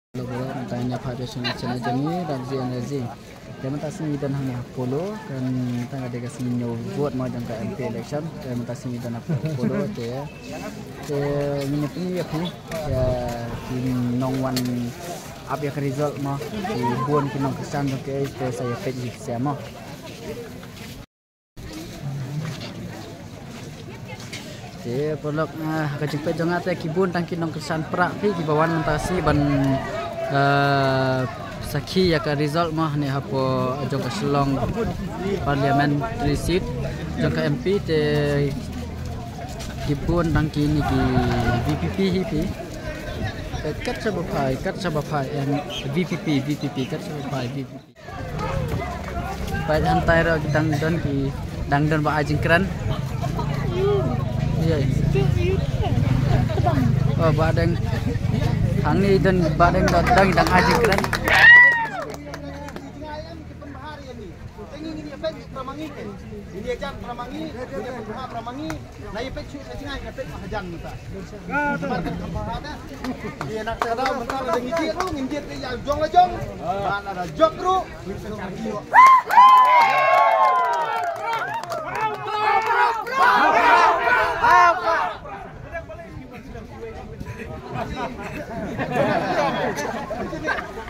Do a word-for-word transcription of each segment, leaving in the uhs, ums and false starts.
Hello bro, mynta ngi ïa pha beit sha channel jong ngi Ramji Energy. Te mynta sngi ngi don hangne ha Polo, kan tang ka dei ka sngi ñiew vote mo jong ka M P election. Te mynta sngi ngi don ha Polo te, te ngi ïa phi, ïa phi, ïa ki nongwan ap ïa ka result mo. Ki bun ki nongkyrshan jong ki, te sa ïa peit ïa ki sha mo. Te paralok, ah, ha ka jingpeit jong nga te ki bun tang ki nongkyrshan pra phi kiba wan mynta sngi ban, eh, sakhi ïa ka result mo hangne hapoh jong ka Shillong Parliamentary Seat jong ka M P te ki bun tang kine ki V P P hi phi. Kat shaba phai, kat shaba phai, eh, V P P, V P P, kat shaba phai, V P P. Peit hangtai ruh ki dang don ki, dang don ba ai jingkren. Ïa. Oh, ba dang. Hangne don ba dang don dang dang ai jingkren. Ngi ïa jan para ma ngi, ngi ïa pynbha para ma ngi, na ïa peit shuh na jngai, na peit ma hajan mynta. Namar kan kham bha da. Ïa na kata ka daw mynta lada ngi jied ruh, ngin jied ïa jong la jong. Ba lada jop ruh, ngin sa karki ruh.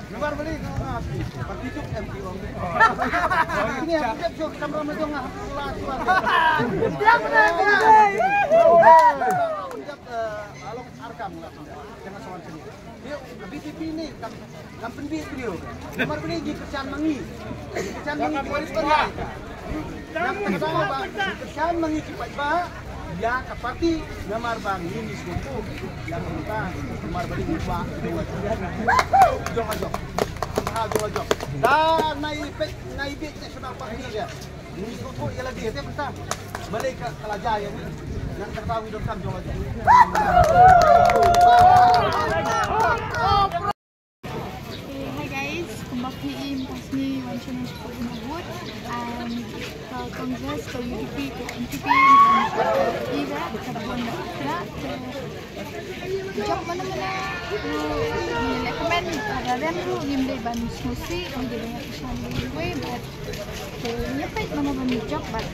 Namar balei, ah, parti juk em ki ong. Ini yang juk juk kamera mejong ah, la suara. Ujat, eh, alok arkam lah. Jangan soal sini. Dia B J P ni kam, kam pendek dia. Namar balei ngi kyrshan ma ngi. Kyrshan ma ngi ki waris pynlait. Nang tang daw ba kyrshan ma ngi ki paidbah ïa ka parti namar ba ngi ngi sngewthuh ïa ka bynta namar ba ngi ba jong jong ha jong jong da nai pek nai bek national party ïa ngi sngewthuh ïa lade te bynta balei ka la jia ïa ngi. Nang tang daw ngi donkam jong jong. Hey, hi guys, kumba phi i mynta sngi wan shane sha ka vote. Um, ka Congress, ka U D P, ka N P P, ka I V, ka bun da ka. Jop mana mana, ngi recommend, ka rem ruh ngim dei ban sngewsih, ngi dei ban ïa ka shan dei wei, but ngi peit mana ban jop, but